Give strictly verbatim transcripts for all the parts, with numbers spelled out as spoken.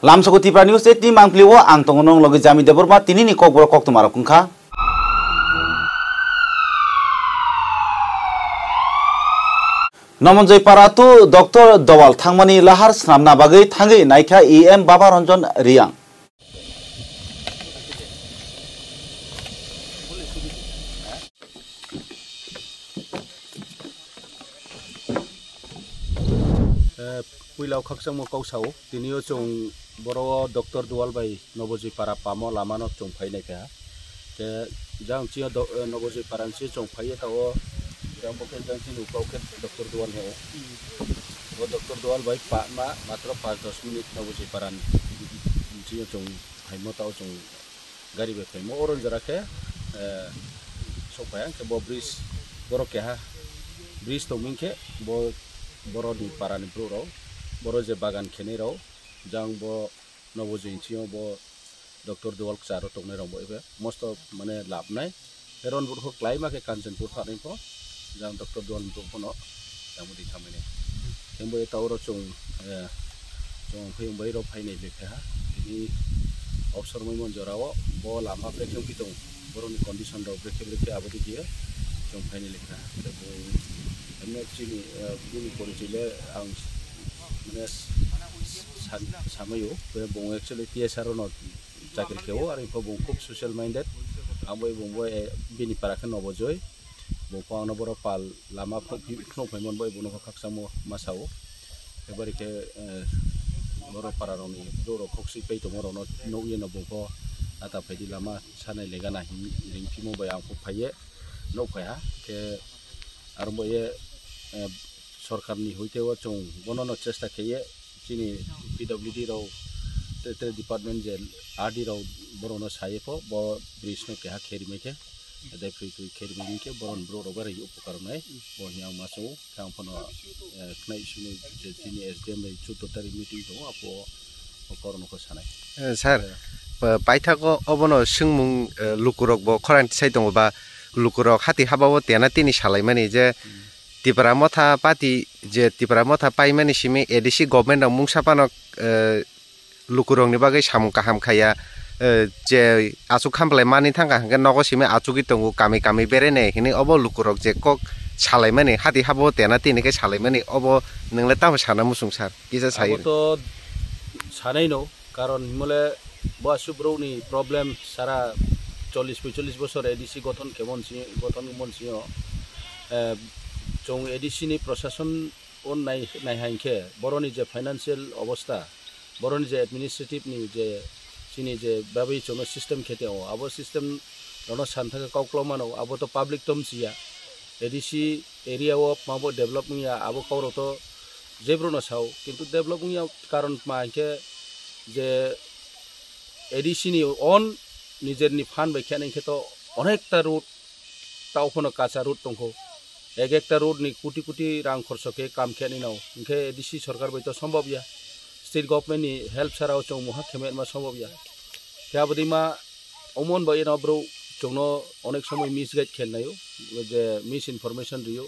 Lamsoko Tipra News eight ni mangpili o ang tongo nong logi Jami Debbarma, tinini kokborok koktwma rok wngkha. Nomonjoi Para to Doctor Dowal thangmani lahar swnamna bagwi thangwi naikha E M Baba Ranjan Reang. Eh, puila o khakchangma kok sao, tini o chwng boro o Doctor Dowal bai Nobojoi Para pamo lama no chwng phai naikha. Te jang chini o do-, eh, Nobojoi Para ni chwng phai ye ta o, jang bo khe jang chini uka o khe Doctor Dowal no. O Doctor Dowal bai pa ma matro panch dos minute Nobojoi Para ni chini o chwng phaimo ta o chwng gari bai phaimo. Oro jora khe, eh, sok phai ang khe bo bridge borok keha bridge tong ming khe bo borok ni para ni borok rok, borok je bagan khenai rok, jang bo Nobojoi ni chini o bo Doctor Dowal kwcharo tongnai rok bo ebe most of mane lab nai. Heron burkho klaima khe Kanchanpur phanai pho, jang Doctor Dowal ni borok phano tamo di thamani. Himbo eta oro chwng, eh, chwng phai bai rok phainai bikha. Tini obsor mai mon jora o bo lama brekhe pi tong. Borok ni condition rok brekhe brekhe abo di khe chwng phainai lekha. Tei bo emne chini, eh, bini porichoi le ang mane san-, samayo. Bo actually T S R no chakri khe o, aro bo khub social minded. Ang bai bo, bo, eh, bini para khe Nobojoi. Bo phano borok pal lama phunuk phai mon bai bono khakchangmo ma sao. Ebari khe, eh, borok para rokni borok khok si pai tongma rokno nugwi no bo pho ata phaidi lama sanai lega na hin ring phimo bai ang phuk phai ye nuk phai ha. Khe aro bo ye, eh, sorkar ni hoite o chwng bono no chesta khe ye chini P W D rok, te, te department je R D rok borok no sai pho bo bridge no keha khe rimai khe, tei phri phri khe rimai khe borok ni borok rok bai upokar wngnai. Bo hwnwi ang ma chungo, khe ang phano, eh, khnai simi je chini S D M bai chuddo tarik meeting tongo, apo o korokno khe sanai. Eh, sir, eh, pa-, paithago obono swngmung, eh, lukurok bo khorang tisai tongo ba lukurok hati habao tena tini salaimani je, hmm. Tipra Motha Party je Tipra Motha paimani simi A D C government rok mungsa phano, eh, lukurokni bagwi samung kaham khaiya, eh, je achuk khamplai mani thangkha hwnkhe nogo simi achugwi tongo kami kami berene hinwi obo lukurok je kok salaimani hati habao tena tini khe salaimani obo nwngle tamo sana muchung sir kisa sai. Abo to sanaino. Karon himole bo aswk borokni problem sara chollish poicholish bosor A D C gothon khe mon sini, gothon mon sini o, eh, chwng A D C ni prosason o nai, nai hai khe boroni je financial obostha, boroni je administrative ni je chini je babi chwngno system khe tongo, abo system rokno san thangkhe kok kwlwng mano, abo to public to mchiya. A D C area o mabo develop wngya, abo kok rok to jephru no sao, kintu develop wngya karon ma hinkhe je A D C ni own nijer ni fund bai khe hinkhe to onekta road tao phano kacha road tongkho, ek ekta road ni koti koti rang khorso khe kam khe nino, hinkhe A D C sorkar bai to sombobya, state government ni help sara o chwng muha khe ma sombobya. Khe aboni ma Omo hwnba eno borok chwngno onek somoi misguide khe laio, je misinformation rio,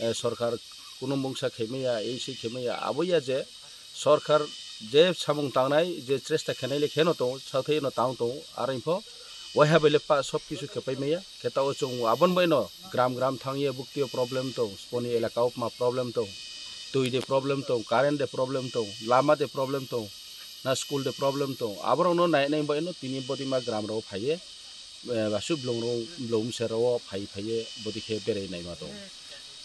eh, sorkar kuno mungsa khe maya, ei se khe maya, abo ya je sorkar je samung tangnai, je chesta khenai le kheno tongo, sathai eno tang tongo, aro info waiha bai le pa sob kisu khe pai maya, khe tao chwng aboni bai no gram gram thang ye bukti o problem tong, sponi elaka o ma problem tong, twi de problem tong, current de problem tong, lama de problem tong, na school de problem tong, aborok no nai nai bai no tini bodi ma gram rok phai ye, eh, aswk blong rok, blong mse rok phai phai ye bodi khe berai nai ma tong.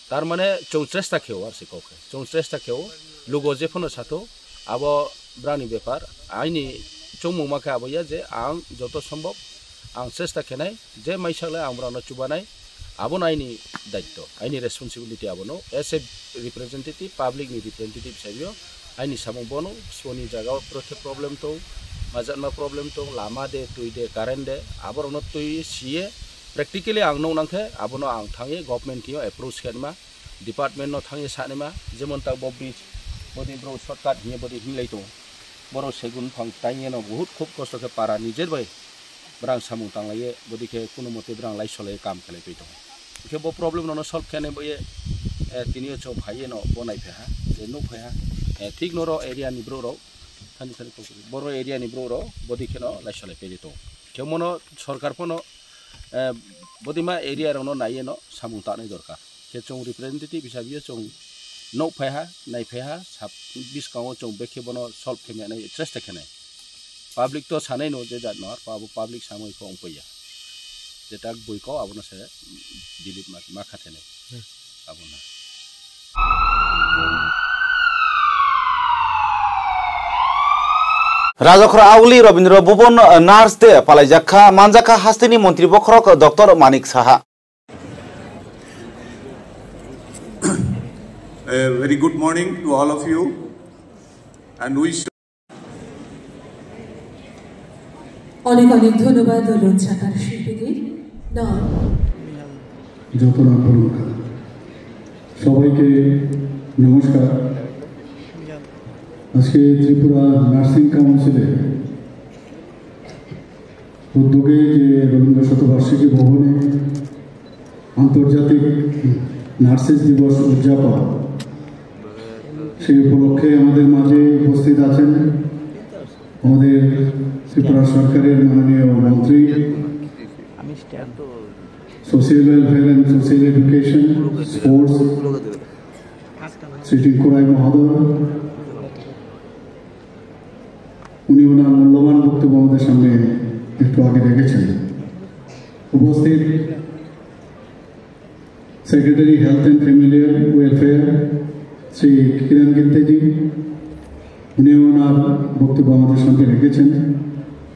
Tar mane chwng chesta khe o, ar se kok khe chwng chesta khe o, lugo je phano sato, abo brani bepar, aini chongmung ma khe abo ya je ang joto sombhob ang chesta khenai je maisak le ang borokno chubanai, abo no aini daitto, aini responsibility abono as a representative, public ni representative hisabe o aini samung bono soni jaga o prothe problem tong, majatma problem tong, lama de, twi de, current de, aborokno twi siye practically ang nuk nang khe abono ang thangye government thio approach khe ma, department no thangye sanima, jemon ta bo bridge, bodi bro shortcut hiye bodi hinlai tongo. Borok segun phang taiyeno buhut khub kosto khe para nijer bai brang samung tanglaiye, bodi khe kuno mote brang lai solaiye kam khlai twi tongo. Khe bo problem no solve khe nai boye, eh, tini o chwng phaiye no bo nai phaha, je nuk phaha, eh, thik noro area ni borok rok Thani thani kokori. Boro area ni borok rok bodi kheno laisolai pedi tongo. Khe mono sorkar phano, eh, bodima area rokno naiye no samung tanai dorkar. Khe chwng representative hisabe chwng nok phaiha, nai phaiha, sab biskango chwng bekhe bono solve khe mani chesta khenai. Public to sanai no je jat no, ar pabo public samui ko ongpaiya. Jeta bui ko abono se delete ma, ma khathenai. Abono. Rajakhor Auli Robindra Bhuban, uh, Nurse Day palaijak kha, manjak kha hasteni Montri Bokhorok Doctor Manik Saha. A very good morning to all of you and wish অনেক অনেক ধন্যবাদ ও লঞ্চাকার শিল্পীকে। নয়। যত নাম বলুন না। সবাইকে নমস্কার। আজকে ত্রিপুরা নার্সিং কাউন্সিলের উদ্যোগে যে রবীন্দ্র শতবার্ষিকী ভবনে আন্তর্জাতিক নার্সেস দিবস উদযাপন, সেই উপলক্ষে আমাদের মাঝে উপস্থিত আছেন আমাদের ত্রিপুরা সরকারের মাননীয় মন্ত্রী, social welfare and social education, sports, Shri Tinku Roy মহোদয়। উনি ওনার মূল্যবান বক্তব্য আমাদের সামনে একটু আগে রেখেছেন। উপস্থিত secretary health and family welfare Shri Kiran Gitte ji, উনি ওনার বক্তব্য আমাদের সামনে রেখেছেন।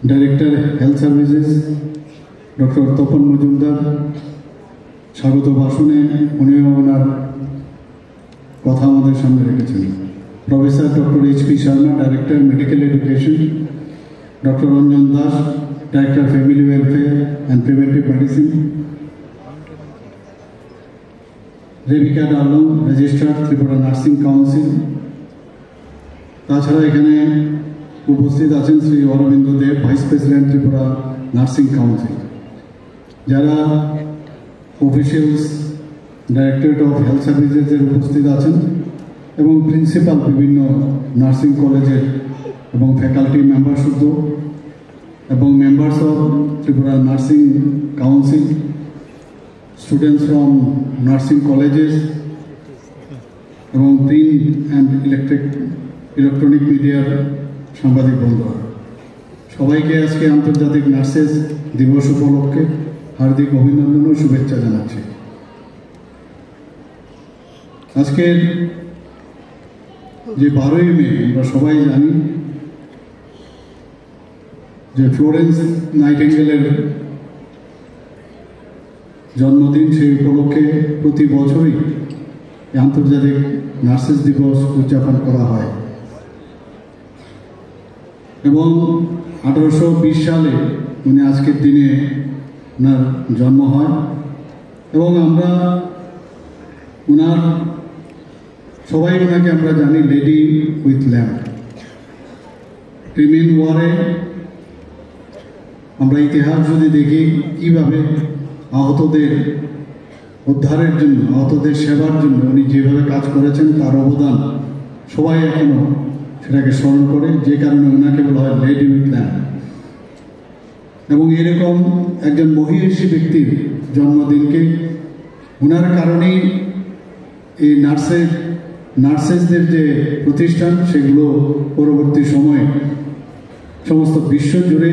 Director health services doctor Tapan Majumder স্বাগত ভাষণে উনিও ওনার কথা আমাদের সামনে রেখেছেন। Professor doctor H P Sharma, director medical education, doctor Ranjan Das, director family welfare and preventive medicine, Rebika Darlong, registrar Tripura nursing council. তাছাড়া এখানে উপস্থিত আছেন Shri Arabinda Deb, vice president Tripura nursing council. যারা অফিসিয়ালস, ডাইরেক্টরেট অফ হেলথ সার্ভিসেসের উপস্থিত আছেন এবং প্রিন্সিপাল বিভিন্ন নার্সিং কলেজের এবং ফ্যাকাল্টি মেম্বার শুদ্ধ এবং members of Tripura nursing council, students from nursing colleges এবং প্রিন্ট অ্যান্ড ইলেকট্রিক, ইলেকট্রনিক মিডিয়ার সাংবাদিক বন্ধুরা, সবাইকে আজকে আন্তর্জাতিক নার্সেস দিবস উপলক্ষে হার্দিক অভিনন্দন ও শুভেচ্ছা জানাচ্ছি। আজকের যে বারোই মে, আমরা সবাই জানি যে ফ্লোরেন্স নাইটিঙ্গেলের জন্মদিন, সেই উপলক্ষে প্রতি বছরই এই আন্তর্জাতিক নার্সেস দিবস উদযাপন করা হয়। এবং আঠারোশো বিশ সালে উনি আজকের দিনে ওনার জন্ম হয় এবং আমরা ওনার, সবাই ওনাকে আমরা জানি লেডি উইথ ল্যাম্প। ক্রিমিয়ান ওয়ারে আমরা ইতিহাস যদি দেখি, কিভাবে আহতদের উদ্ধারের জন্য, আহতদের সেবার জন্য উনি যেভাবে কাজ করেছেন, তার অবদান সবাই এখনো সেটাকে স্মরণ করে, যে কারণে ওনাকে বলা হয় লেডি উইথ ল্যাম্প। এবং এরকম একজন মহিয়সী ব্যক্তির জন্মদিনকে ওনার কারণেই এই নার্সের, নার্সেসদের যে প্রতিষ্ঠান, সেগুলো পরবর্তী সময়ে সমস্ত বিশ্ব জুড়ে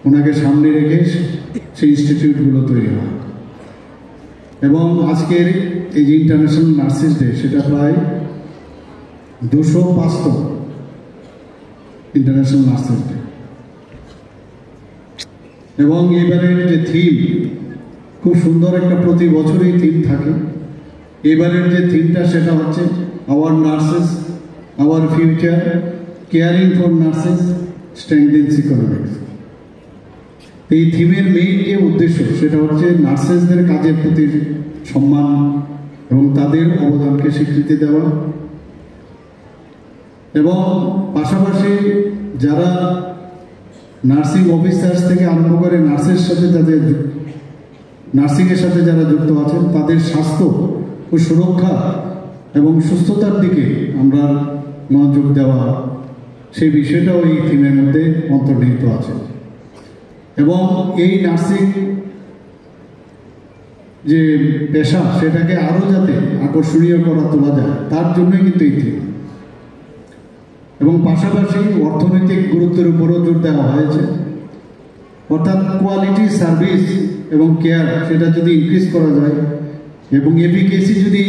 ওনাকে সামনে রেখে সেই ইনস্টিটিউটগুলো তৈরি হয়। এবং আজকের এই যে ইন্টারন্যাশনাল নার্সেস ডে, সেটা প্রায় দুশো পাঁচতম ইন্টারন্যাশনাল নার্সেস ডে। এবং এবারের যে থিম, খুব সুন্দর একটা, প্রতি বছরই থিম থাকে। এবারের যে থিমটা, সেটা হচ্ছে our nurses, our future, caring for nurses strengthens economics. এই থিমের মেইন যে উদ্দেশ্য, সেটা হচ্ছে নার্সেসদের কাজের প্রতি সম্মান এবং তাদের অবদানকে স্বীকৃতি দেওয়া। এবং পাশাপাশি যারা নার্সিং অফিসার্স থেকে আরম্ভ করে নার্সের সাথে, তাদের নার্সিংয়ের সাথে যারা যুক্ত আছেন, তাদের স্বাস্থ্য ও সুরক্ষা এবং সুস্থতার দিকে আমরা মনোযোগ দেওয়া সেই বিষয়টাও এই থিমের মধ্যে অন্তর্নিহিত আছে। এবং এই নার্সিং যে পেশা, সেটাকে আরও যাতে আকর্ষণীয় করা তোলা যায়, তার জন্যই কিন্তু এই থিম। এবং পাশাপাশি অর্থনৈতিক গুরুত্বের উপরও জোর দেওয়া হয়েছে, অর্থাৎ কোয়ালিটি সার্ভিস এবং কেয়ার সেটা যদি ইনক্রিজ করা যায় এবং এফিকেসি যদি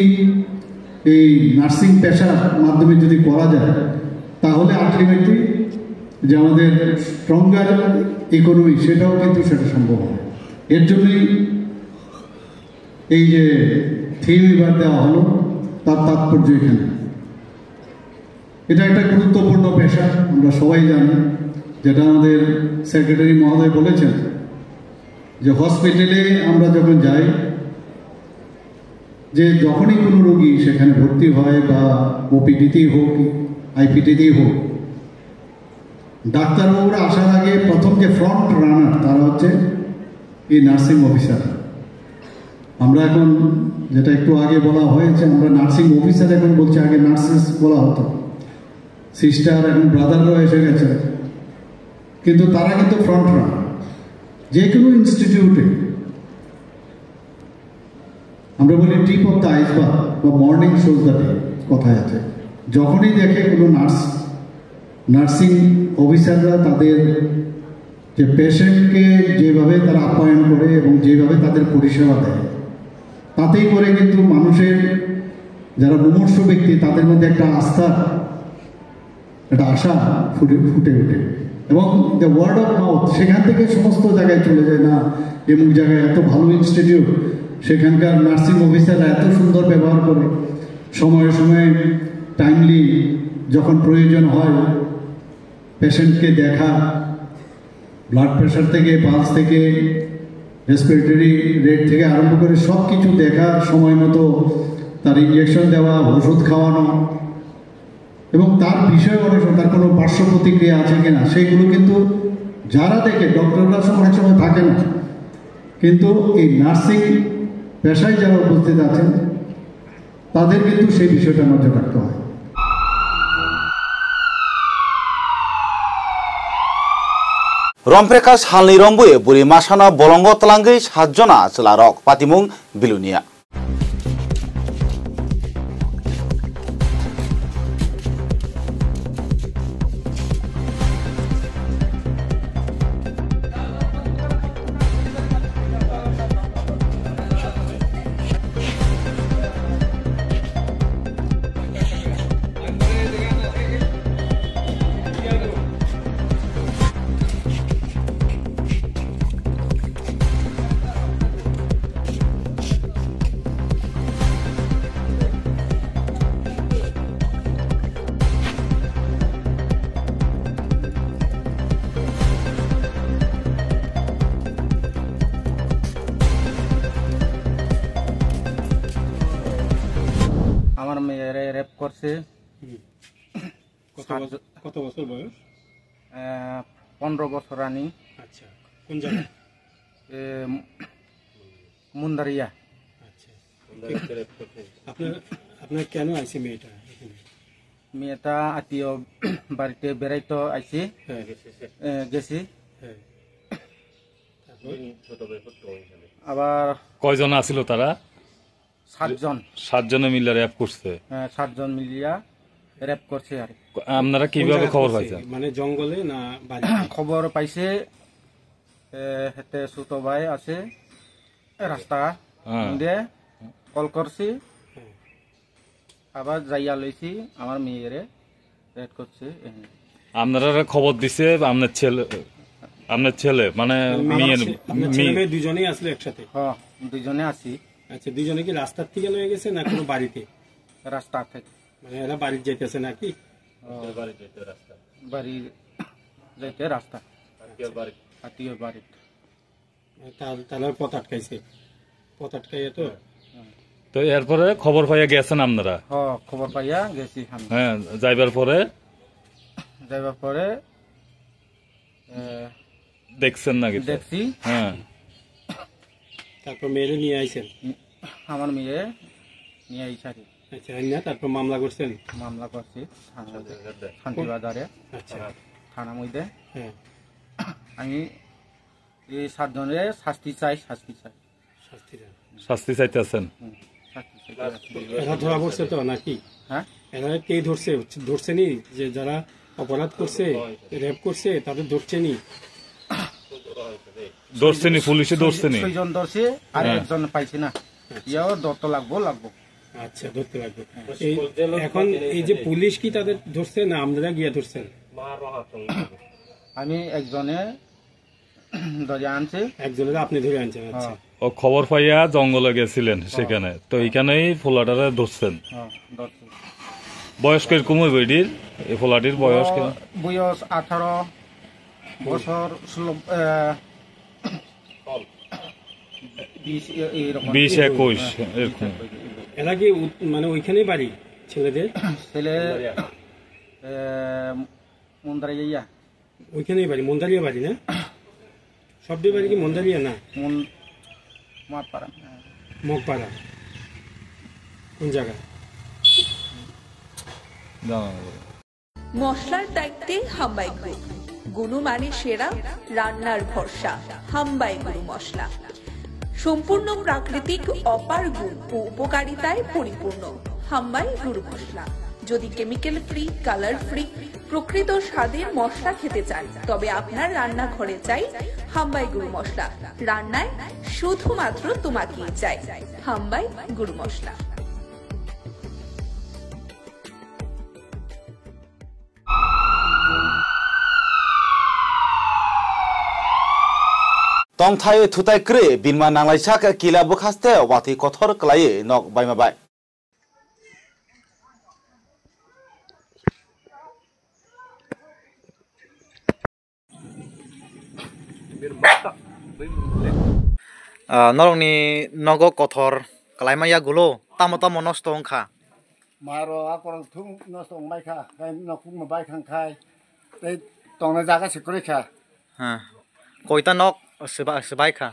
এই নার্সিং পেশার মাধ্যমে যদি করা যায়, তাহলে আলটিমেটলি যে আমাদের স্ট্রঙ্গার ইকোনমি, সেটাও কিন্তু সেটা সম্ভব হয়। এর জন্যই এই যে থিম এবার দেওয়া হলো, তার তাৎপর্য এখানে। এটা একটা গুরুত্বপূর্ণ পেশা, আমরা সবাই জানি, যেটা আমাদের সেক্রেটারি মহোদয় বলেছেন যে হসপিটালে আমরা যখন যাই, যে যখনই কোনো রোগী সেখানে ভর্তি হয় বা ওপিডিতেই হোক, আইপিডিতেই হোক, ডাক্তারবাবুরা আসার আগে প্রথম যে ফ্রন্ট রানার, তারা হচ্ছে এই নার্সিং অফিসার। আমরা এখন, যেটা একটু আগে বলা হয়েছে, আমরা নার্সিং অফিসার এখন বলছি, আগে নার্সেস বলা হতো, সিস্টার, এখন ব্রাদাররাও এসে গেছে, কিন্তু তারা কিন্তু ফ্রন্ট রানার। যে কোনো ইনস্টিটিউটে আমরা বলি টিপ অফ দ্য আইসবার্গ বা মর্নিং শোজ দ্য ডে কথায় আছে। যখনই দেখে কোনো নার্স, নার্সিং অফিসাররা তাদের যে পেশেন্টকে যেভাবে তারা আপ্যায়ন করে এবং যেভাবে তাদের পরিষেবা দেয়, তাতেই করে কিন্তু মানুষের, যারা মুমূর্ষু ব্যক্তি, তাদের মধ্যে একটা আস্থা, একটা আশা ফুটে ফুটে ওঠে। এবং দ্য ওয়ার্ড অফ মাউথ সেখান থেকে সমস্ত জায়গায় চলে যায় না, এমুক জায়গায় এত ভালো ইনস্টিটিউট, সেখানকার নার্সিং অফিসাররা এত সুন্দর ব্যবহার করে, সময়ে সময়ে টাইমলি যখন প্রয়োজন হয় পেশেন্টকে দেখা, ব্লাড প্রেশার থেকে, পালস থেকে, রেসপিরেটরি রেট থেকে আরম্ভ করে সব কিছু দেখা, সময় মতো তার ইঞ্জেকশন দেওয়া, ওষুধ খাওয়ানো, এবং তার বিষয়ে অনেক সময় তার কোনো পার্শ্ব প্রতিক্রিয়া আছে কিনা, সেইগুলো কিন্তু যারা দেখে, ডক্টররা সব অনেক সময় থাকে না, কিন্তু এই নার্সিং পেশায় যারা উপস্থিত আছেন, তাদের কিন্তু সেই বিষয়টা নজর রাখতে হয়। Romphrekha salni rombui buri masano bolongo twlangwi satjona chwlarok patimung Bilonia. আমার মেয়েরে রেপ করছে। হুম। কত সাত বছর, জ- কত বছর বয়স? আহ, পনেরো বছর রানি। আচ্ছা, কোন জায়গা? এ, মুন্দারিয়া। আচ্ছা। আপনার, আপনার কেন আইছে মেয়েটা এখানে? মেয়েটা আত্মীয় বাড়িতে বেড়াইতে আইছে। হ্যাঁ। এ, গেছি। হ্যাঁ। তারপর? আবার কয়জন আছিল তারা? সাতজন। সাতজনে মিলে রেপ করছে। হ্যাঁ, সাতজন মিলিয়া রেপ করছে আর কি। আপনারা কোন কিভাবে জায়গায় খবর করছে? পাইছেন? মানে জঙ্গলে না বাড়িতে? খবর পাইছে, এ, হেতে ছোট ভাই আছে, এ, রাস্তা হ্যাঁ। মধ্যে কল করছি, হ্যাঁ। আবার যাইয়া লইছি আমার মেয়েরে। রেড করছে, এখানে। আপনারা খবর দিছে আপনার ছেলে, আপনার ছেলে, মানে, মানে, মেয়ের, ছে-, আপনার ছেলে মেয়ে। মেয়ে দুজনেই আসলে একসাথে? হ্যাঁ, দুজনে আছি। আচ্ছা, দুজনে কি রাস্তার থেকে লয়ে গেছে না কোনো বাড়িতে? রাস্তা থেকে। মানে, এরা বাড়ির যাইতেছে নাকি? ও। বাড়ির যাইতে রাস্তা। বাড়ির যাইতে রাস্তা। আত্মীয় বাড়ি। আত্মীয় বাড়ি। তার, তাহলে পথ আটকাইছে। পথ আটকাইয়া তো। তো এরপরে খবর পাইয়া গেছেন আপনারা? হ, খবর পাইয়া গেছি আমি। হ্যাঁ, যাইবার পরে? যাইবার পরে, এ, দেখছেন না কিছু? দেখছি। হ্যাঁ। তারপর মেয়েরে নিয়ে আইছেন? আমার মেয়ে নিয়ে আইছে আর কি। আচ্ছা, এমনি তারপর মামলা করছেন? মামলা করছি থানা মধ্যে, শান্তিবাজারে আচ্ছা। থানা মধ্যে। হ্যাঁ। আমি এই সাতজনের শাস্তি চাই, শাস্তি চাই। শাস্তি চাই। শাস্তি চাইতেছেন? হুম, শাস্তি চাই। এরা ধরা পড়ছে তো নাকি? হ্যাঁ। এরা কে ধরছে? ধরছেনি যে যারা অপরাধ করছে, রেপ করছে, তাদের ধরছেনি? ধরছেনি, পুলিশে ধরছেনি? ছয়জন ধরছে, আর হ্যাঁ। একজন পাইছে না। ইয়াও ধরতে লাগবো, লাগবো। আচ্ছা, ধরতে লাগবে। এই, এখন এই যে পুলিশ কি তাদের ধরছে না আপনারা গিয়ে ধরছেন? আমি একজনে ধরে আনছে। একজনের আপনি ধরে আনছেন, আচ্ছা। হ্যাঁ। ও খবর পাইয়া জঙ্গলে গেছিলেন হ্যাঁ। সেখানে, তো এখানেই ফোলাটারে ধরছেন। হ্যাঁ, ধরছে। বয়স কিরকম হইব এটির? এই ফোলাটির বয়স ও, কিরকম? বয়স আঠারো বছর, ষোলো, আহ, বিশ এ-, এইরকম। বিশ একুশ এরকম। এরা কি উত-, মানে ওইখানেই বাড়ি ছেলেদের? ছেলে, এ, মুন্দ্রা ইয়া। ওইখানেই বাড়ি, মন্দারিয়া বাড়ি না? সবটি বাড়ি কি মন্দারিয়া না? মন-, মগপাড়া। মগপাড়া। কোন জায়গা? জানা নেই। মশলার দায়িত্বে হাম্বাই গ্রুপ। গুণমানে সেরা, রান্নার ভরসা। হাম্বাই গুরু মশলা। সম্পূর্ণ প্রাকৃতিক, অপার গুণ ও উপকারিতায় পরিপূর্ণ। হাম্বাই গুরু মশলা। যদি কেমিক্যাল ফ্রি, কালার ফ্রি, প্রকৃত স্বাদের মশলা খেতে চান, তবে আপনার রান্নাঘরে চাই হাম্বাই গুরু মশলা। রান্নায় শুধুমাত্র তোমাকেই চাই হাম্বাই গুরু মশলা। Tongthai thutai kwrwi binma nanglaijak kila bwkhaste watwi kothor kwlaiwi nok baima bai. Ah, norokni nogo kothor kwlaima yagulo tamo tamo nosto wngkha? Maro akorok thung nosto wngbai kha, tei nokungma bai khang khai, tei tongna jaga se kwrwi kha. Ha. Koita nok swba-, swbai kha?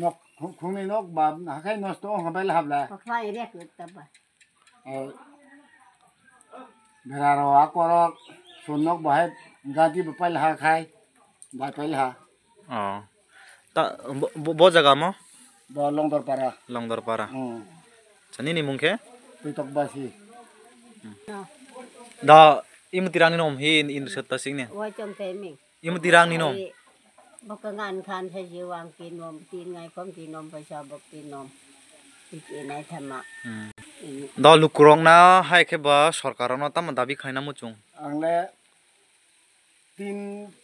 Nok khung-, khungni nok ba hakhai nosto wng hambai la habla. Kokhla area kwrwi ta ba. Eh, beraro akorok sunnok bahai gadi bo pailha khai, bai pailha. Oh. Ta, bo, bo, bo jaga mo? Bo Longdorpara. Longdorpara. Hmm. Chani ni mung khe? Tuitok basi. Da, imu tirang ni nom hi in, in setta sing ne? Wai chong te ming. Imo tirang ni nom? Ai, bokong an khan sa jiwang ti nom, ti ngai kom ti nom, paisa bok ti nom. Ti ti nai thama. Hmm. Ini. Do lukurok na hai khe ba sorkar no tamo dabi khaina muchung? Ang le tin,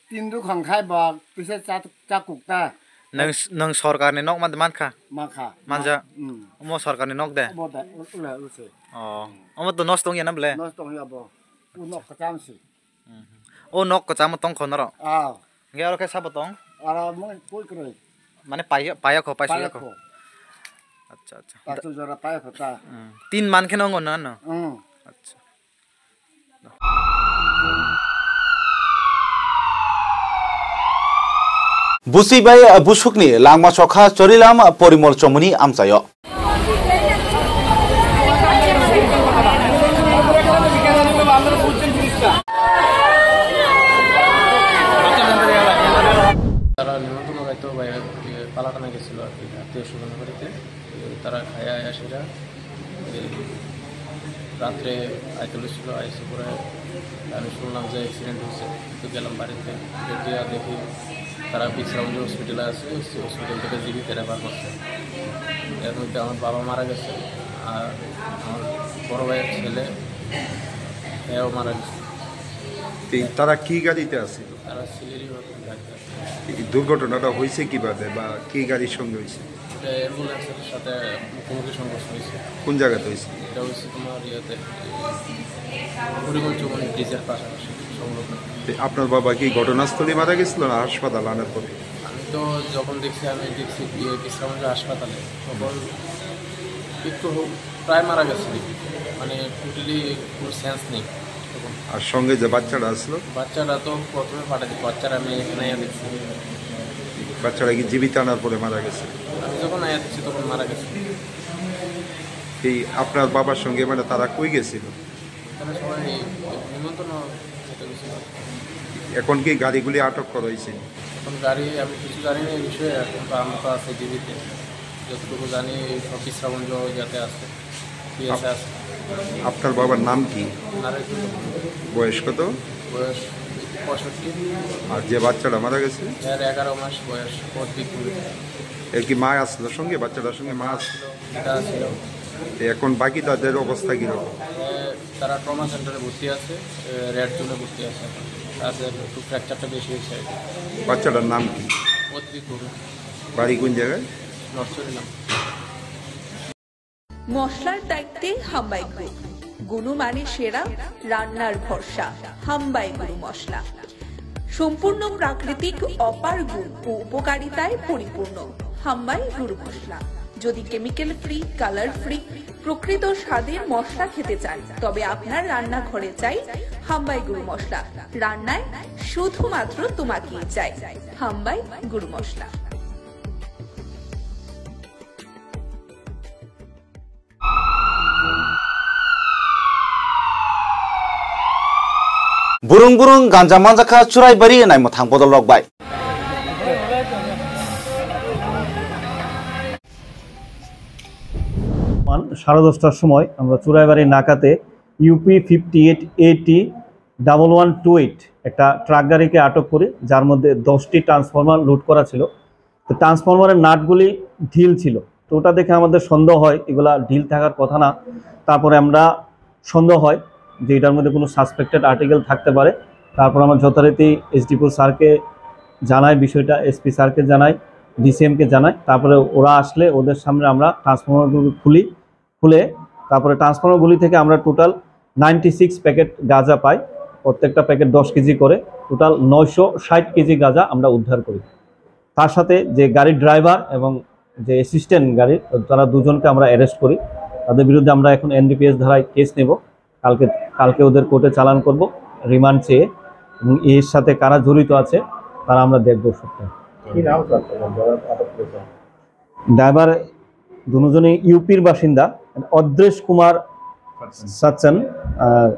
tin rukhang khai ba pisa cha, cha kuk ta. Nang, nang sorkar ni nok man, man kha? Man kha. Manja? Hmm. Omo sorkar ni nok de? Omo da, u-, ula, use. Oh. Omo to nosto wngya na ble? Nosto wngya bo. U nok kacham si. Mhm. O nok kwchamo tong kho norok? Ah. Hingke aro khe sabo tong? Aro mo koi kwrwi. Mane paya, paya kho, paisa kho. Paya kho. Acha, acha. Pachu jora paya kho ta. Mm. Tin man khe no wngkha na no? Mm. Acha. Busi bai busukni langma chokha Chorilam Porimol Chomuni amchaio. তারা নিমন্ত্রণ খাইতো বাইরে, ইয়ে, পালাটানা গেছিল আর কি, আত্মীয় স্বজনের বাড়িতে। এ, তারা খাইয়া আয়া সেটা, এ, রাত্রে আইতে ছিল, আইসে পরে আমি শুনলাম যে অ্যাক্সিডেন্ট হয়েছে। তো গেলাম বাড়িতে, গিয়ে দেখি তারা বিশ্রামগঞ্জ হসপিটালে আছে, সে হসপিটাল থেকে জীবিত রেফার করছে। এর মধ্যে আমার বাবা মারা গেছে, আর আমার বড় ভাইয়ের ছেলে, এও মারা গেছে। এই তারা কি গাড়িতে আছিল? তারা সিলেরি গাড়িতে আছে। এই দুর্ঘটনাটা হয়েছে কিভাবে বা কি গাড়ির সঙ্গে হয়েছে? এটা অ্যাম্বুলেন্সের সাথে মুখোমুখি সংঘর্ষ হয়েছে। কোন জায়গাতে হয়েছে? এটা হয়েছে তোমার ইয়েতে, করিমগঞ্জ চৌমনি ব্রিজের পাশাপাশি সংলগ্ন। তো আপনার বাবা কি ঘটনাস্থলে মারা গেছিল না হাসপাতাল আনার পরে? আমি তো যখন দেখছি, আমি দেখছি ইয়ে, বিশ্রামগঞ্জ হাসপাতালে, তখন একটু প্রায় মারা গেছে, মানে টোটালি কোনো সেন্স নেই তখন। আর সঙ্গে যে বাচ্চাটা আসলো? বাচ্চাটা তো প্রথমে পাঠাতে, বাচ্চারা আমি এখানে আয়া দেখছি। বাচ্চাটা কি জীবিত আনার পরে মারা গেছে? আমি যখন আয়া দেখছি তখন মারা গেছে। এই আপনার বাবার সঙ্গে, মানে, তারা কই গেছিল? তারা সবাই নিমন্ত্রণ খেতে গেছিল। এখন কি গাড়িগুলি আটক করা হয়েছে? এখন গাড়ি আমি কিছু জানি না এই বিষয়ে, এখন তো আমরা তো আছি ডিবিতে, যতটুকু জানি এই সতীশ রামঞ্জ ইয়াতে আছে, পিএসএ আপ-, আছে। আপনার বাবার নাম কি? নারায়ণ চক্রবর্তী। বয়স কত? বয়স পঁয়ষট্টি। আর যে বাচ্চাটা মারা গেছে? এর এগারো মাস বয়স, ওর বিপুল। এর কি মা আসলো সঙ্গে, বাচ্চাটার সঙ্গে মা আসলো? ছিল, পিতা ছিল। তো এখন বাকি তাদের অবস্থা কিরকম? এ, তারা ট্রমা সেন্টারে ভর্তি আছে, এ, রেড জোনে ভর্তি আছে। তাদের একটু ফ্র্যাকচারটা বেশি হয়েছে আর কি। বাচ্চাটার নাম কি? অদ্রিত বড়ুয়া। বাড়ি কোন জায়গায়? নরসরি নাম। মশলার দায়িত্বে হাম্বাই গ্রুপ। গুণমানে সেরা, রান্নার ভরসা, হাম্বাই গুরু মশলা। সম্পূর্ণ প্রাকৃতিক অপার গুণ ও উপকারিতায় পরিপূর্ণ হাম্বাই গুরু মশলা। যদি কেমিক্যাল ফ্রি, কালার ফ্রি, প্রকৃত স্বাদের মশলা খেতে চান, তবে আপনার রান্নাঘরে চাই হাম্বাই গুরু মশলা। রান্নায় শুধুমাত্র তোমাকেই চাই হাম্বাই গুরু মশলা। Burung burung ganja manjakha Churaibari naimwthang bodolrok bai. সাড়ে দশটার সময় আমরা চুরাইবাড়ি নাকাতে ইউপি ফিফটি এইট এটি ডাবল ওয়ান টু এইট একটা ট্রাক গাড়িকে আটক করি, যার মধ্যে দশটি ট্রান্সফরমার লুট করা ছিল। তো ট্রান্সফরমারের নাটগুলি ঢিল ছিল। তো ওটা দেখে আমাদের সন্দেহ হয় এগুলা ঢিল থাকার কথা না। তারপরে আমরা সন্দেহ হয় যে এটার মধ্যে কোনো সাসপেক্টেড আর্টিকেল থাকতে পারে। তারপর আমরা যথারীতি এসডিপিও স্যারকে জানাই বিষয়টা, এসপি স্যারকে জানাই, ডিসিএমকে জানাই। তারপরে ওরা আসলে ওদের সামনে আমরা ট্রান্সফরমারগুলো খুলি, খুলে তারপরে ট্রান্সফরমারগুলি থেকে আমরা টোটাল নাইনটি সিক্স প্যাকেট গাঁজা পাই। প্রত্যেকটা প্যাকেট দশ কেজি করে, টোটাল নয়শো ষাট কেজি গাঁজা আমরা উদ্ধার করি। তার সাথে যে গাড়ির ড্রাইভার এবং যে অ্যাসিস্ট্যান্ট গাড়ির, তারা দুজনকে আমরা অ্যারেস্ট করি। তাদের বিরুদ্ধে আমরা এখন এনডিপিএস ধারায় কেস নেব। কালকে, কালকে ওদের কোর্টে চালান করব, রিমান্ড চেয়ে। এবং এর সাথে কারা জড়িত আছে, তারা আমরা দেখব সবটা। কি নাম স্যার, যারা আটক করেছে? ড্রাইভার দুজনই ইউপির বাসিন্দা, অদ্রেশ কুমার সাচ্চান। আর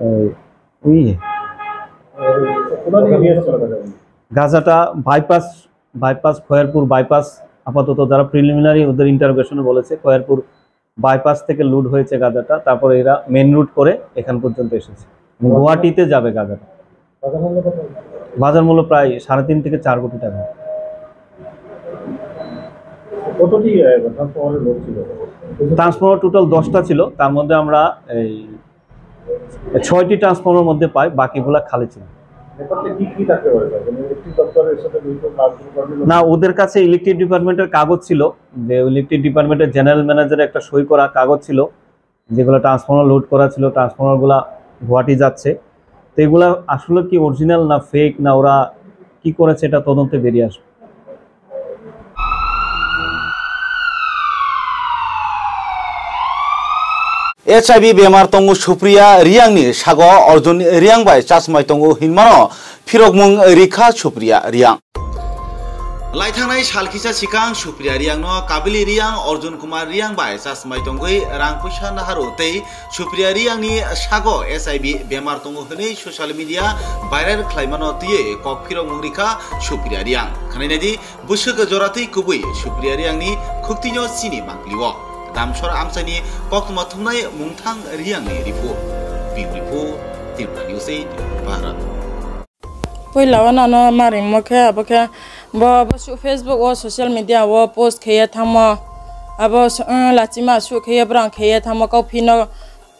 এই, ওই ওনারা নিয়ে এসেছিল গাঁজাটা। গাঁজাটা বাইপাস, বাইপাস, খয়েরপুর বাইপাস। আপাতত যারা প্রিলিমিনারি ওদের ইন্টারোগেশনে বলেছে, খয়েরপুর বাইপাস থেকে লুট হয়েছে গাঁজাটা, তারপরে এরা মেন রুট করে এখান পর্যন্ত এসেছে এবং গুয়াহাটিতে যাবে গাঁজাটা। বাজার মূল্য কত? বাজার মূল্য প্রায় সাড়ে তিন থেকে চার কোটি টাকা। কতটি, আহ, ট্রান্সফরমারের লোড ছিল? ট্রান্সফরমার টোটাল দশটা ছিল, তার মধ্যে আমরা এই ছয়টি ট্রান্সফরমার মধ্যে পাই, বাকিগুলা খালি ছিল। ব্যাপারটা কি কি থাকতে পারে, স্যার? মানে, ইলেকট্রিক দপ্তরের সাথে জড়িত কাজ ডিপার্টমেন্ট? না, ওদের কাছে ইলেকট্রিক ডিপার্টমেন্টের কাগজ ছিল, যে ইলেকট্রিক ডিপার্টমেন্টের জেনারেল ম্যানেজারের একটা সই করা কাগজ ছিল, যেগুলো ট্রান্সফরমার লোড করা ছিল, ট্রান্সফরমারগুলা গুয়াহাটি যাচ্ছে। তো এগুলা আসলে কি অরিজিনাল না ফেক, না ওরা কি করেছে, এটা তদন্তে বেরিয়ে আসবে। H I V bemar tongo Supriya Reangni sago Arjun Reang bai chasmai tongo hinmano phirokmung rikha Supriya Reang. Laithangnai sal kisa sikang Supriya Reangno Kabili Reang, Arjun Kumar Reang bai chasmai tongwi rang puisa naharu tei Supriya Reangni sago H I V bemar tongo hwnwi social media viral khlaimano twiwi kok phirokmung rikha Supriya Reang. Khwnai naidi, bwswk joratwi kubui Supriya Reangni khuktwino chini mangpilio. Damsor amchaini koktwma thumnai Mungthang Reangni report. Bureau report, Tripura News eight, Bharat. Puila o nono maringmo khe, abo khe bo, bo su-, Facebook o social media o post kheye thangmo. Abo su-, eh, lachima su kheye brang kheye thangmo, kau phino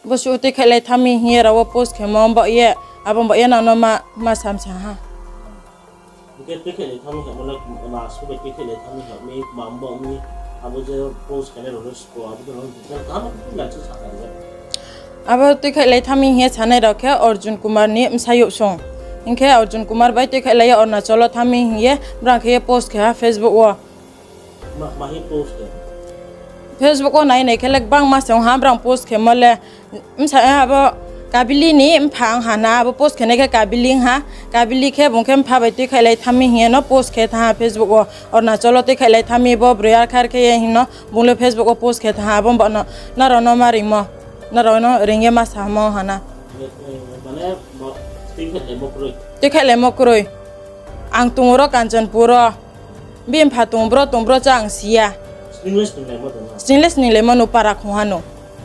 bo su twi khailai thami hiye ra o post khemo bo ye, abo bo ye nono ma, ma sam sa ha. Hwnkhe twi khailai thami hwnmano ma subai twi khailai thami hwnwi ma wng bo wngwi abo je post khainai rokno siko abo to rok detail kaham khe lachi sakha rwjak. Abo twi khailai thami hiye sanai rok khe Arjun Kumar ni bwsayuk song. Hinkhe Arjun Kumar bai twi khailai Arunachal o thami hiye brang khe post khe ha Facebook o. Ma, mahi post khe? Facebook o nai nai khe le bangma se wngha brang post khe mo le. Bwsa, eh, abo Kabili ni mpha wng ha na, abo post khenai khe Kabili wng ha. Kabili khe bung khe mpha bai twi khailai thami hiya no post khe tha Facebook o. Arunachal o twi khailai thami bo brwi ar khair khe ye hino bung le Facebook o post khe tha, abo bo no, norok no ma rimo, norok no ring ye ma samo wng ha na. Mane, bo twi khailai mo kwrwi. Twi khailai mo kwrwi. Ang tongo ro Kanchanpur o. Bini mpha tongo bro, tongo bro cha ang siya. Sningle sninglai mo tongma. Sningle sninglai mo no para khung hano.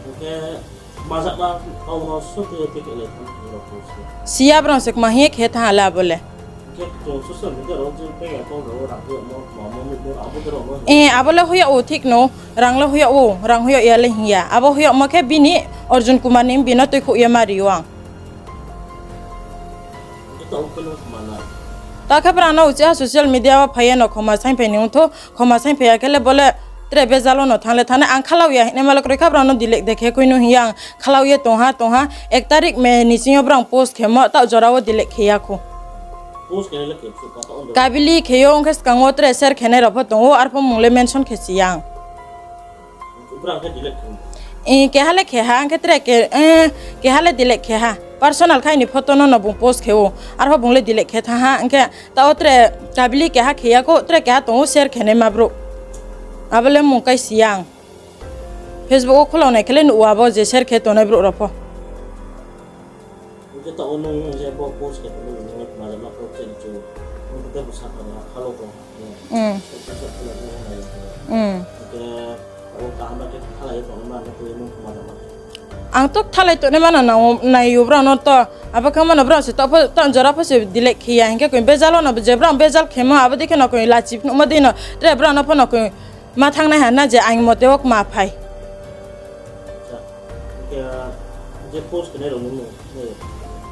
Hwnkhe majakma kok no sotwi twi khailai thang thang rok kung se. Siya bro se kma hiye khe tha hala bole. Hwnkhe chwng social media rok je pega kok rok rang rok mo, mo, mo, mo, abo de rok mo. Eh, abo le huya o thik no, rang le huya o, rang huya ya le hiya. Abo huya mo khe bini Arjun Kumar ni bino twi khuk ya ma rio ang. Ta khe brano uchi ha social media o phaiya no khoma sain phai ni wngtho, khoma sain phaiya khe le bole tre bejalo no thangle thane ang khalau ya hine malok roi kha brano delete de khe koi no hiya ang khalau ye tongha tongha ek tarik May ni sing yo brang post khe mo ta jora o delete khe ya khu. Post khe le khe su ka ta on. Kabili khe yo wngkhe swkang o tre share khe nai rok pho tongo arpho mung le mention khe si yang. Bwrang khe delete khe. Eh, keha le khe ha, hwnkhe tre ke, eh, keha le delete khe ha. Personal khe aini photo no, no bung post khe o. Arpho bung le delete khe tha ha, hwnkhe ta o tre Kabili keha khe ya kho, tre keha tongo share khe nai ma bro. Abo le mung kai si yang. Facebook o khulok nai khe le nugo abo je share khe tonai bro rok pho. Hwnkhe tabuk nwng je bo post khe phano nwng majama khe chini chu. Nwng tei bo sakha ni halo tong. Mm. Post khe phano nwng nai. Mm. Hwnkhe abo kaham khe khalai tong ma hwnkhe nwng majama. Ang to khalai tong mano nai, nai yo bro no to. Abo khe mano bro se to pho to jora pho se delete khiya hwnkhe koi bejalo no je bro bejal khemo abo dikhe no koi lachip nukma dino. Tre bro no pho no koi Ma thangnai ha na je aing mote o ma phai. Acha, hwnkhe, je post khenai rok nung, nung.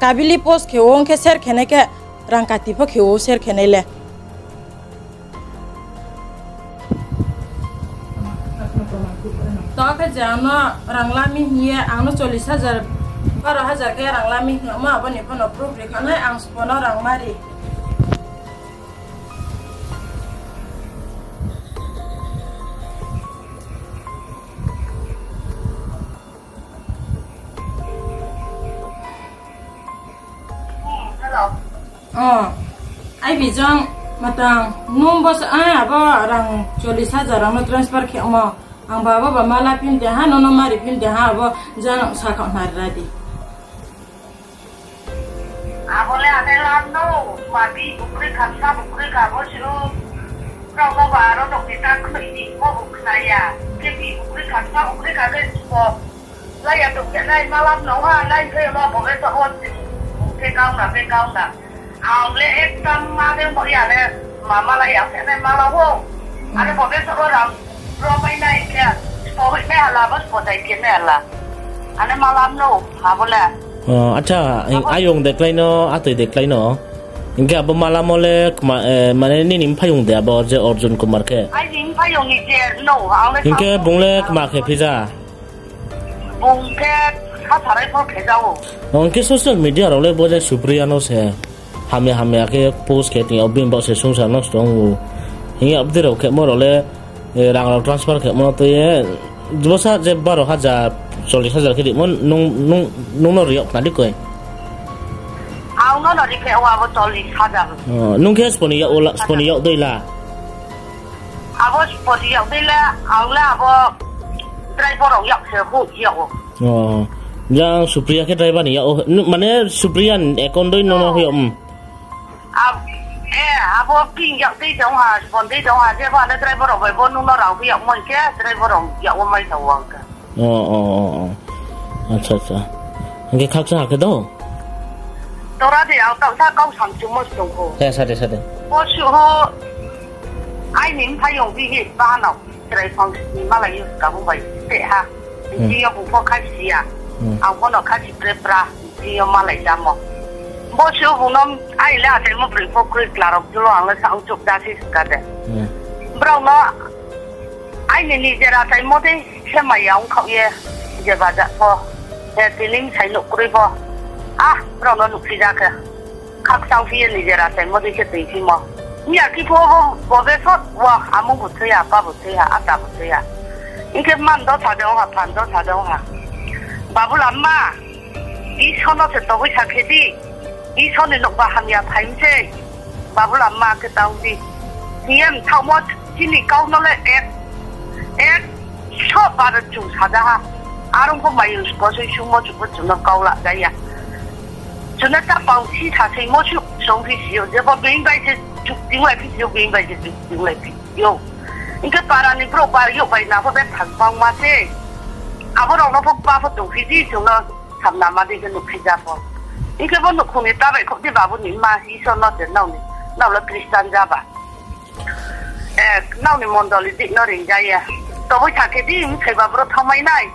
Kabili post khe o, hwnkhe share khenai khe rang kati pho khe o, share khenai le. To khe je ano rang lami hiye, ano chollish hajar, baro hajar khe rang lami hiye, ma aboni phano proof rikhanai, ang sbono rang mari. Oh, ai bijong matang nung bos ai abo rang chollish hajar rang no transfer khe omo ang baba ba mala pin de ha nono mari pin de ha abo jang sakha nari radi. Abole ate lando, mabi bukri khatsa bukri kabo siru. Rok bo aro dok ni ta khoi ni bo buknaya. Kebi bukri khatsa bukri kage sipo. Laya dok ya nai malam no ha, nai khe ma bo be to hot. Ke kauna, ke kauna. Ang le ekdam ma de mo ya le, ma mala ya khe nai mala wo. Ate bo be to ram, ro pai nai khe. Bo hoi nai ala, bas bo dai khe nai ala. Ane malam no, abole. Oh, acha, ayung deklai no, atwi deklai no. Hingke abo mala mole kma, eh, mane nini mpayung de abo je Arjun Kumar khe. Ai ni mpayung ni je no, ang le. Hingke bung le kma khe phija. Bung khe kha sarai phor khe jao. Hingke social media rok le bo je Supriya no se. Hamya hamya khe post khe tini o bini bok se sungsar no strong o. Hingke abdi rok khe mo rok le, eh, rang rok transfer khe mo twi, eh, bosa je baro hajar, chollish hajar khe di mo nung, nung, nung no riyok na di koi. Ang no no ri khe o abo chollish hajar. Oh, nung khe sponi yok o la, sponi yok doi la. Abo sponi yok doi la, ang le abo driver rok yok se hu yok o. Oh, jang Supriya khe driver ni yok o, nu-, mane Supriya ni account doi no no yok, um. Ab-, eh, abo pin yak tei dong ha, bon tei dong ha, je ba le driver rok bai bo nung no rang yak mon khe, driver rok yak o mai sa wang khe. Oh, oh, oh, oh. Acha, acha. Hingke khaksa hakhe do? Tora de, ang tang sa kau sam chu mo sung ko. He, sa de, sa de. Bo su ho, ai nim pha yong bi hi ba no, trai phang ni ma la yu ka bu bai te ha. Hmm. Ji yo bu pho khai sia. Hmm. Ang pho no khai si pre pra. Tini yo malai jamo. Bo se ubung no ai le achaimo bwrwi pho kwrwi klarok jolo ang le sa wng chuk da se swka de. Hmm. Borok no aini nijer achaimo de se maya wng khaoh ye je bajak pho. Je tini sai nuk kwrwi pho. Ah, borok no nuk si ja khe. Khakchang phi ye nijer achaimo de se twi simo. Miya ki pho bo, bo be sot wa amung bo thwi ya, apa bo thwi ya, ata bo thwi ya. Hingke man do sa de wng ha, phan do sa de wng ha. Babu lamma. Isor no se tobwi sa khe di. Isor ni nokba hamya phaimse. Babula ma khe tang di. Niyam thamo chini kau no le ek, ek so bar chung sada ha. Arung ko mayu ko sui sumo chuko chuno kau la jaya. Chuna ta pau si sa sei mo chu song phi sio. Jebo being bai se chuk ting lai phi sio, being bai se chuk ting lai phi sio. Ingke para ni bro bar yo bai na ko be thang pang ma se. Abo rok no pok ba pho tong phi di chung no. Samna ma di ke nukhi japo. Ike bo nukhungni tabai khokdi babuni ma Isor no de nauni. Naula Christian jaba. Eh, nauni mondoli di no ringjaya. Toboi thakhe di mthai babro thamai nai.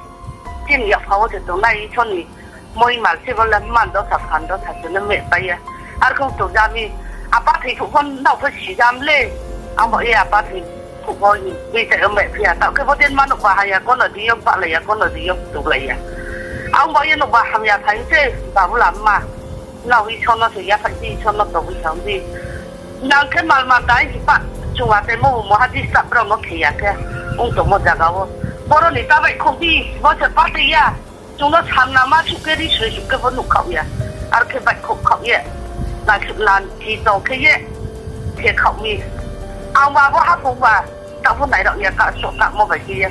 Chini yaphao de tongnai Isorni moi mal se bola man dosa phan dosa se no me paya. Ar khong to jami apa thai khuk bon nau pho si jam le. Amo e apa thai. Khuboi, bwsa wng bai phiya, tao khe bo den ma nukba haya, kono di yok ba laiya, kono di yok tuk laiya. Ang bo ye nukba hamya thai se, babu lam ma. Nau Isor no se ya phai di, Isor no tobwi sa di. Nang khe mal ma dai si pa, chunga te mo mo ha di sa bro no khiya khe, ung to mo jaga o. Boro ni ta bai khuk di, bo se pa te ya. Chwngno sanna ma suk khe ri soi suk khe bo nuk khao ya. Ar khe bai khok khao ye. Na khip lan thi tong khe ye. Khe khao mi. Ang ba bo ha phung ba. Ta bo nai rok ya ka so ka mo bai khe ye.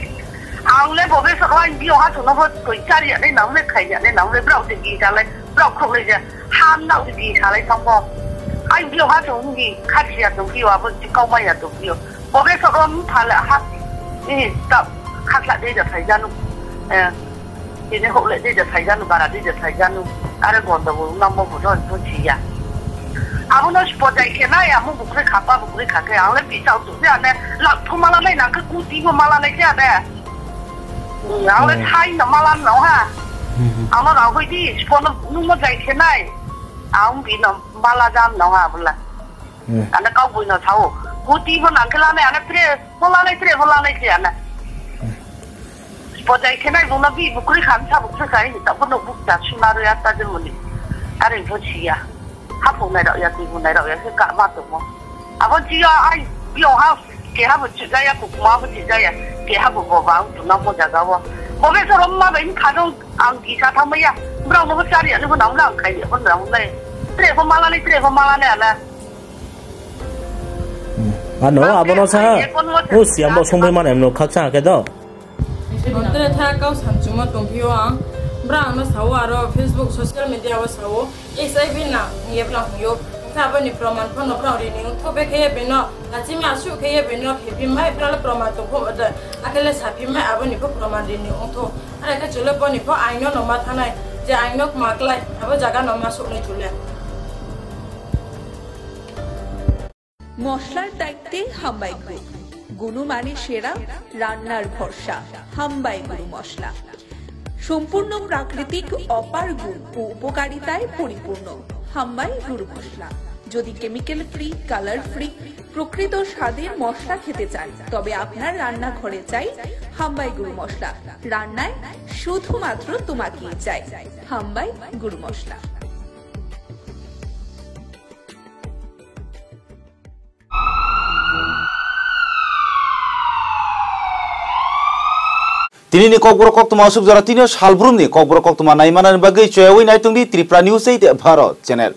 Ang le bo be so roi bi ha so no bo koi char ya ne nang le khai ya ne nang le brao te gi sa le brao khok le ja. Ham nao te gi sa le thang bo. Ai bi ha so ngi kha sia to bi wa bo chi kau ma ya to bi. Bo be so ro mi pha le ha. Ni ta kha sa de ja sai ja nu. Eh. Tini hok le de de sai janu, bara de de sai janu. Are gondogol wngna mo bo no bo siya. Abo no spojai khe nai, amo bukre khapa, bukre kha khe. Ang le bisao tu se ane, lak phu mala nai nang khe kuti bo mala nai se ane. Ang le Hmm. Sai no mala no ha. Hmm. Ang no rang hoi di, spo no nung mo jai khe nai. Ang bi no mala jam no ha bula. Hmm. Ane kau bui no sao. Kuti bo nang khe la nai, ane pre, bo la nai, pre, bo la nai se ane. Hmm. Bojai khe nai bung no bi bukri khan sa bukri khai ni ta bono buk ta suna ro ya ta de muni. Are bo siya. Ha phung nai rok ya, twi phung nai rok ya, khe ka ma tongmo. Abo jiya ai, yo ha, ke ha bo chujaya, kukuma bo chujaya, ke ha bo bo ba, tu na mo jaga wo. Bo be so rom ma bai kha dong, ang ki sa thang ya. Brao no bo chari ani bo nang nang khai, bo nang nai. Tre bo mala ni, tre bo mala ni ala. Hmm. Ano, abono sa, o siambo songbai mano emno khaksa khe do. Tere tha kau samchuma tongphio ang. Bra angno sao aro Facebook social media o sao. H I V na ye bla hungyo. Kha aboni proman phano bra rini ungtho be khe beno. Achima asu khe beno khe bi mai bra le proman tongpho de. Akele sapi mai aboni pho proman rini ungtho. Are khe chole boni pho aino no ma thanai. Je aino ma klai. Abo jaga no ma suknai chole. মশলার দায়িত্বে হাম্বাই গ্রুপ। গুণমানে সেরা, রান্নার ভরসা, হাম্বাই গুরু মশলা। সম্পূর্ণ প্রাকৃতিক অপার গুণ ও উপকারিতায় পরিপূর্ণ হাম্বাই গুরু মশলা। যদি কেমিক্যাল ফ্রি, কালার ফ্রি, প্রকৃত স্বাদের মশলা খেতে চান, তবে আপনার রান্নাঘরে চাই হাম্বাই গুরু মশলা। রান্নায় শুধুমাত্র তোমাকেই চাই হাম্বাই গুরু মশলা। Tini ni kokborok koktwma aswk jora, tini o salbrumni kokborok koktwma naimanani bagwi choyawi naitongdi Tripura News eight Bharat channel.